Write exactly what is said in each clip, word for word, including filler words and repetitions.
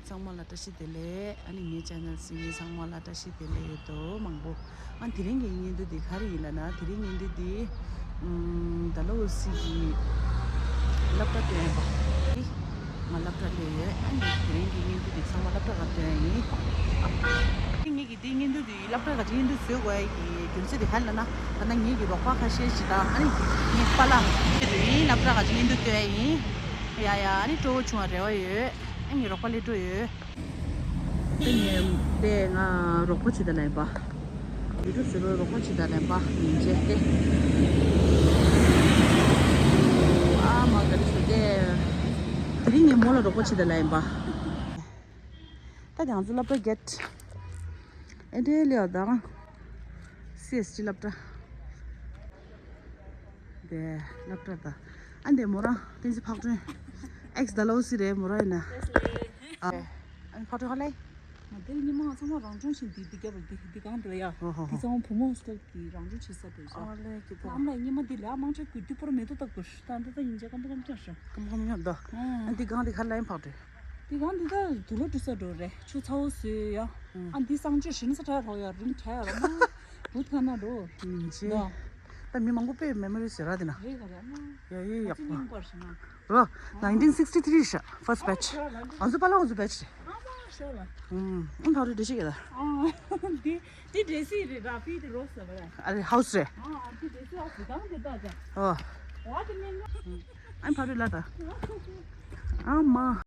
ཚང་མ་ལ་བཀྲ་ཤིས་བདེ་ལེགས། ཨ་ནི་ངའི་ཅེ་ནལ་གཟིགས་མཁན་ཚང་མ་ལ་བཀྲ་ཤིས་བདེ་ལེགས་ཡོད་དོ་མང་པོ། ཨ་དེ་རིང་གི་བརྙན་ཐུང་འདི་ག་རེ་ཡིན་ལབ་ན། དེ་རིང་བརྙན་ཐུང་འདི་ཨམ་ཌལ་ཧོ་སི་གི་སློབ་གྲྭ་སྟོན་པ། ང་སློབ་གྲྭ་སླེབས་ཡོད། ཨ་ནི་དེ་རིང་གི་བརྙན་ཐུང་འདི་ཚང་མ་སློབ་གྲྭ་ཁ་སྟོན་ཡིན། ཨ་ངེད་ཀྱི་འདི་བརྙན་ཐུང་འདི་སློབ་གྲྭ་ག་ཅིག་བརྙན་ཐུང་བཟོས་དགོས་ཡ་གི་རྒྱུ་མཚན་དེ་ག་རེ་ལབ་ན། ད་ལྟ་ངེད་ཀྱི་རོགས་པ་ཁ་ཤས་ཤིག་དང་། ཨ་ནི་ངའི་པཱ་ལགས་ཡིན། སློབ་གྲྭ་ག་ཅིག་བརྙན་ཐུང་སྟོན་ཡ་ཡིན། ཡ་ཡ། ཨ་ནི་སྤྲོ་བོ་བྱུང་བ་རེ་བ་ཡོད། ཨ་ངའི་རོགས་པ་སླེབས་འགྲོ་ཡོད། དེ་ངས་དེ་ང་རོགས་པ་བྱེད་དང་ལེན་པ། ཡུ་ཊུབ་བཟོ་བའི་རོགས་པ་བྱེད་དང་ལེན་པ་ཡིན་བྱས་ཏེ། ཨ་མ་ག་རེ་ཟེར་ཏེ། དེ་རིང་ངས་མོ་ལ་རོགས་པ་བྱེད་དང་ལེན་པ། ད་དེ་ང་ཚོ་སློབ་གྲྭ་གེ་ཊི་ཨེ་འདྲའི་ལེའོ་དང་། སི་ཨེས་ཊི་སློབ་གྲྭ། དེ་སློབ་གྲྭ་དང་། ཨ་འདི་མོ་རང་བསྟན་འཛིན་ཕག་སྒྲོན། ཨེགས་ཌལ་ཧོ་སི་རེད་མོ་རང་ཡིན་ན། ཨ་ཨ་ཕག་སྒྲོན་ཧ་ལས། ང་དེ་ཉི་མ་ཚང་མ་རང་སྦྱོང་བྱེད་འདི་འདི་རྒྱབ་པ་འདི་འདི་གང་འདི་ལ་ཡ། ཧོ་ཧོ་ཧོ། འདི་ཚང་མ་བུ་མོ་ཧོ་སི་ཊེལ་གི་རང་སྦྱོང་བྱེད་ས་རེད་ཤག་ཨ་ལས་ཀྱི་ད། ཨ་མ་ཉི་མ་འདི་ལ་མང་ཆེ་གུ་དུས་པོར་མེ་ཏོག་ལྟ་དགོས་ད་འདི་ད་ཡིན་ཅེ་ཀམ་པོ་ཀམ་ཀྱང་ཤག་ཀམ་པོ་ཀམ་ཀྱང་ད། ཨ་འདི་གང་འདི་ཧ་ལས་ཕག་སྒྲོན། འདི་གང་འདི་ད་དུག་ལོག་བཀྲུ་ས་འགྲོ་རེད། ཆུ་ཚ་བོ་བཟོས་ཡ། ཨ་འདི་གསང་སྤྱོད་ཞིམ་ས་དྲག་རོགས་ཡ་རིང་དྲག་ཡ་རོགས་མ། བུད་ཁ་ན་འགྲོ། མིན་ཅི། ད་མི་མང་པོ་དཔེ་མེ་མོ་རི་ཟེར་ར་དེ་ན། རེད་ག་རེད་ཨ་མ། ཡ་ཡི་ཡག་པོ། ར། ནའིན་ཊིན་སིག་སི་ཊི་ཐི་རི་ཤག་ཕར་སི་ཊི་བེ་ཆི། ང་ཚོ་པཱ་ལགས་ང་ཚོ་བེ་ཆི་རེད། ཨ་མ་ཤོ་ལ། ཨུམ། ཨ་ཕ་རུ་འདྲེ་ཤི་ག་ལ། ཨ་འདི་འདི་འདྲེ་སི་རེད་ར་ཕི་དི་རོ་ས་བ་ར། ཨ་རེ་ཧའུ་སི་རེད། ཨ་ཨ་འདི་འདྲེ་སི་ཨ་སི་དང་འདི་ད་ཅ། ཨོ། ཝ་དེ་མེད་ན། ཨ་ཕ་རུ་ལ་ད། ཨ་མ།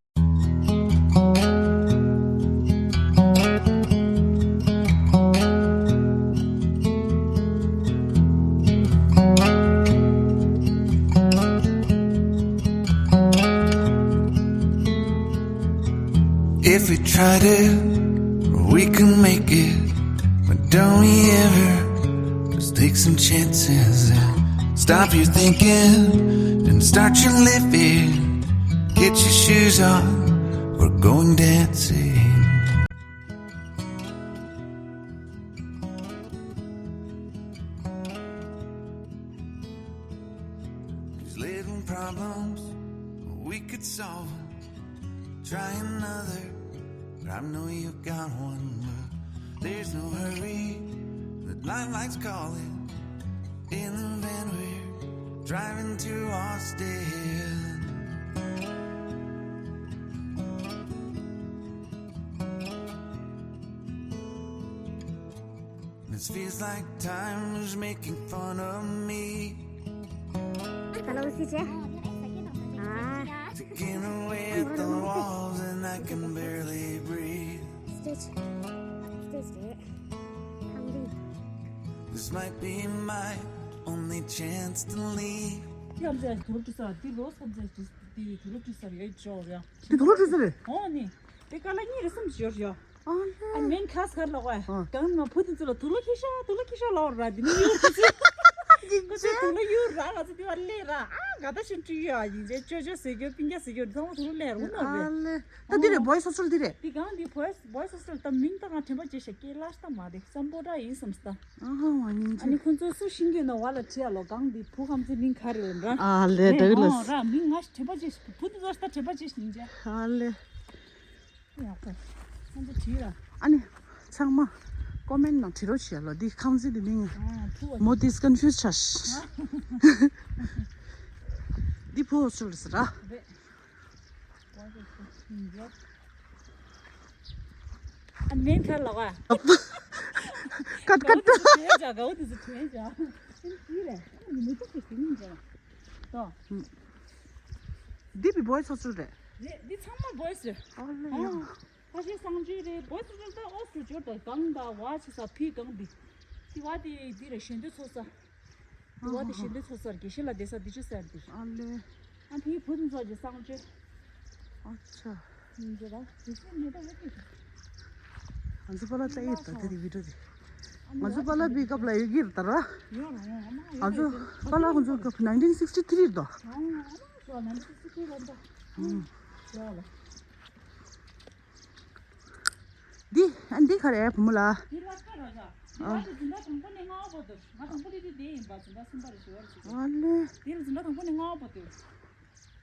If we tried it, we could make it. But don't we ever just take some chances and stop you thinking and start you living? Get your shoes on, we're going dancing. These little problems, we could solve 'em. Try another, but I know you got one more. There's no hurry, the limelight's calling. In the van, we're driving to Austin. This feels like time is making fun of me. Hello, C J. Ah. Taking away at the walls and I can barely breathe. Stage. Stage. This might be my only chance to leave. འདི་ཨམ་ཅག་དུག་ལོག་བཀྲུ་ས་འདི་ལོ་སམ་ཅག་འདི་དུག་ལོག་བཀྲུ་ས་ཡོད་ཅོག་ཡ། འདི་དུག་ལོག་བཀྲུ་ས་རེད། ཨོ་ནི། དེ་ཀ་ལ་གཉིས་རེ་གསུམ་ཞོར་ཡ། ཨ་ལེ། ཨ་མེན་ཁ་སྐར་ལ་ཝ། ཨ། གང་ན་བུ་དེ་ཚོ་ལ་དུག་ལོག་ཁྱེར་ཤག་དུག་ལོག་ཁྱེར་ཤག་ལ་ཝ་ར་དེ་ནི་ཡུར་དེ་ཚོ། ཁོ་ཚོ་དུག་ལོག་ཡུར་ར་ང་ཚོ་དེ་བ་ལེ་ར། ཨ་ག་ད་ཤིན་ཀྲི་ཡ་ཡིན་ཅེ་ཅོ་ཅོ་ཟེར་རྒྱུ་པིང་ཀ་ཟེར་རྒྱུ་ཚང་མ་དུག་ལོག་ལེ་ར་འོ་ན་རེད། ཨ་ལེ། ད་འདི་རེད་བོའི་སི་ཧོ་སི་ཊེལ་འདི་རེད། འདི་གང་འདི་བོའི་བོའི་སི་ཧོ་སི་ཊེལ་ད་མིང་ད་ང་དྲན་པ་བརྗེད་ཤག་ཀེ་ལ་ཤ་ད་མ་རེད་སམ་པོ་ཊ་ཡིན་སམ་སི་ད། ཨ་ཧ་ཝ་ཉིན་ཨ་ནི་ཁོ་ཚོ་སུ་ཤིང་གི་ནོ་བ་ལ་བྲིས་ཡ་ལོ་གང་འདི་བུ་ཁམ་ཚེ་མིང་ག་རེ་ལ་འདྲ། ཨ་ལེ་ད་གི་ལ། ཨོ་ར་མིང་ང་དྲན་པ་བརྗེད་བུ་དེ་ཚོ་ད་དྲན་པ་བརྗེད་ཉིན་ཅེ། ཨ་ལེ། ཡག་པོ། ཁོང་ཚོ་བྲིས་ལ། ཨ་ནི། ཚང་མ། ཀོ་མེན་ནང་བྲིས་རོགས་བྱེད་ལོ་འདི་ཁང་ཚན་འདི་མིང་། ཨ་ཐུ་བ། མོ་དིས་ཀོན་ཕིའུ་སི་ཆགས། འདི་བུ་ཧོ་སི་ཊེལ་ཟེར་ར། རེད། ཨ་མེན་ཁ་ལ་བ། ཀད་ཀད། དེ་ཇ་གའོ་དེ་ཚོ་དེ་ཇ། ཨ་ནི་མི་ཐུག་གི་དེ་མིན་ཇ། ཏོ། འདི་བི་བོའི་སི་ཧོ་སི་ཊེལ་རེད། རེད་འདི་ཚང་མ་བོའི་སི་ཊེལ། ཨ་ལེ་ཡ། ཨ། ཁ་ཤས་གསང་སྤྱོད་རེད། བོད་སི་ཊེལ་ད་ཨོ་སི་ཊེལ་ད་གང་ད་བ་ཆེ་ས་ཕི་གང་འདི། དེ་བ་དེ་འདི་རེད་ཞལ་འདོན་ཚོགས་ས། དེ་བ་དེ་ཞལ་འདོན་ཚོགས་ས་རེད། དགེ་བཤེས་ལགས་བསྡད་ས་འདི་ཆུ་སར་འདི། ཨ་ལེ། ཨ་ཕི་བུ་དེ་ཚོ་གི་གསང་སྤྱོད། ཨ་ཆ། ཡིན་གྱི་ར། དེ་ཚོ་མེད་པ་ཡོད་གི། ང་ཚོ་པཱ་ལགས་ལྟ་ཡི་རེད་ད་དེ་རིང་བི་ཌི་ཡོ་དེ། ང་ཚོ་པཱ་ལགས་པའི་སྐབས་ལ་ཡོད་ཀྱི་རེད་ད་ར། ཡོད་ར་ཡོད་ཨ་མ་ཡོད་ང་ཚོ་རེད་དེ། པཱ་ལགས་ཁོང་ཚོའི་སྐབས་ནའིན་ཊིན་སིག་སི་ཊི་ཐི་རི་རེད་ད། ཨ་མ་ཡོད་ནའིན་ཊིན་སིག་སི་ཊི་ཐི་རི་རེད་ད། ཨ་ཡོད་ལ། འདི་ཨ་འདི་ག་རེ་བུ་མོ་ལགས། འདི་ལ་ཁ་ར་ཡ། ཨ། འདི་ལ་འཛིན་གྲྭ་དང་པོ་ནས་ལྔ་བ་བར་དུ། ང་དང་པོ་དེ་དེ་དེ་ཡིན་པ་འཛིན་གྲྭ་གསུམ་པ་རེ་བཞི་བ་རེ་བཞི་བ། ཨ་ལེ། འདི་ལ་འཛིན་གྲྭ་དང་པོ་ནས་ལྔ་བ་བར་དུ།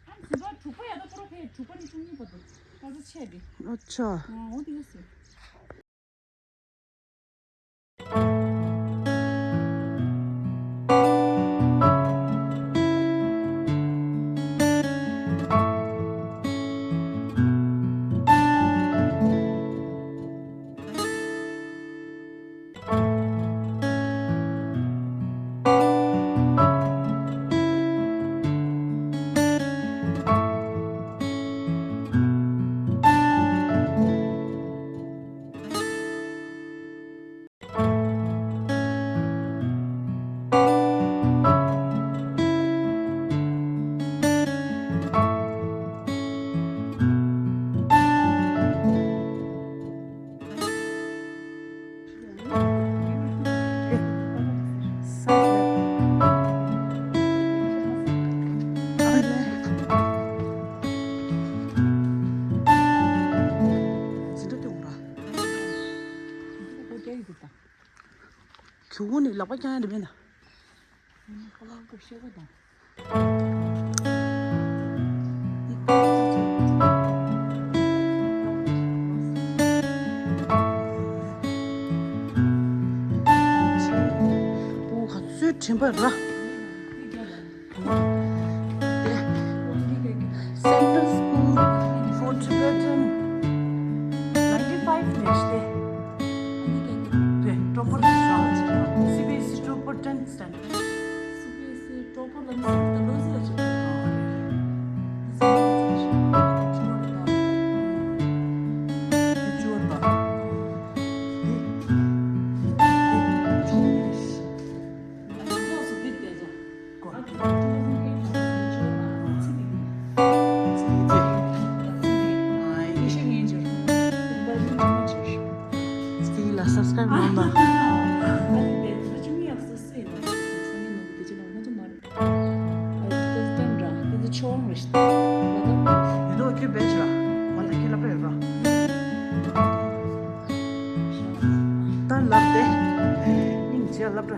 ཨ་ ཟིན་པ་དྲུག་པ་ཡ་ད་ཁོ་ར་ཁའི་དྲུག་པ་ནས་བཅུ་གཉིས་བར་དུ་ད་ཚོ་ཆད་དེ། ཨ་ཆ། ཨོ་དེ་ཡོད་སྲིད། ཁྱོད་ནི་ལག་པ་བརྐྱང་ཡ་རེད་མེད་ན། ཨོ་ག་ཚོད་དྲན་པ་ར། Central School for Tibetan ninety five ནས་ཤེས་རེད། Topper ནས་ཤེས། C B S E topper ten standard. C B S E topper ལ་མི་སེར་ལོ་ཟེར་ཅིག Subscribe གནང་དང་། ཡིན་ནོ་ཁྱོད་བེད་ཤ་མ་ད་ཁྱོད་ལབ་པ་ཡོད་ར། ད་ལབ་སྟེ། སྙིང་རྗེ་ལབ་ར།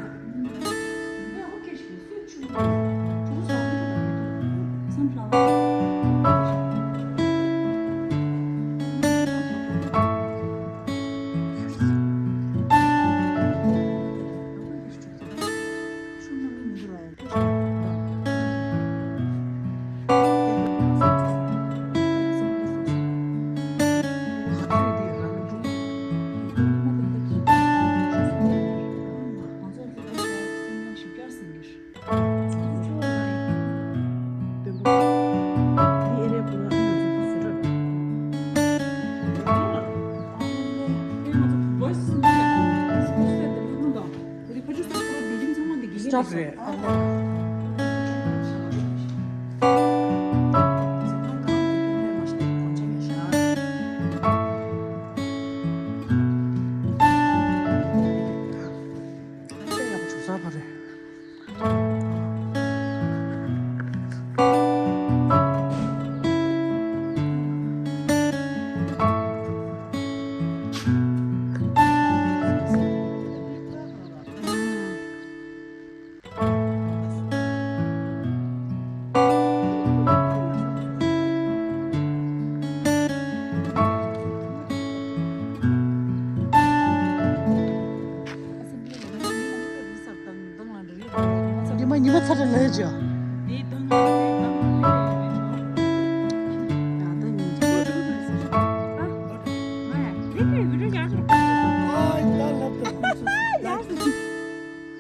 Stop རེད། ཉི་མ་ཉི་མ་ཚར་རེ་ལས་ཅི།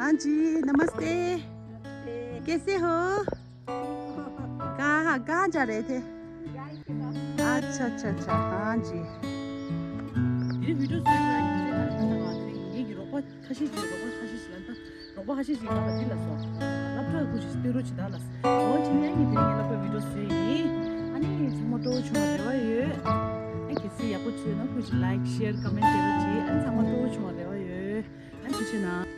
हाँ जी, नमस्ते। कैसे हो? कहाँ, कहाँ जा रहे थे? अच्छा, अच्छा, अच्छा। हाँ जी। ཁ་ཤས་ཀྱིས་རོགས་པ་ཁ་ཤས་ཤིག་ལ་ད་རོགས་པ་ཁ་ཤས་ཤིག་ལ་འདི་ལ་སོ། སློབ་གྲྭ་ཁུ་ཤིག་སྟོན་རོགས་ཅིག་ད་ལ་སོ། འོ་ཁྱེད་ཉན་གྱི་དེ་ངས་སློབ་གྲྭ་བི་ཌིའོ་བཟོས་ཡིན། ཨ་ནི་ཚང་མ་སྤྲོ་བོ་བྱུང་བ་རེ་བ་ཡོད། ཨ་གལ་སྲིད་ཡག་པོ་བྱུང་ན་ཁུ་ཤིག་ལའིཀ་ཤེར་ཀོ་མེན་ཊི་བྱེད་རོགས་ཅིག་ཨ་ནི་ཚང་མ་སྤྲོ་བོ་བྱུང་བ་རེ་བ་ཡོད། ཨ་ནི་ཐུགས་རྗེ་གནང་།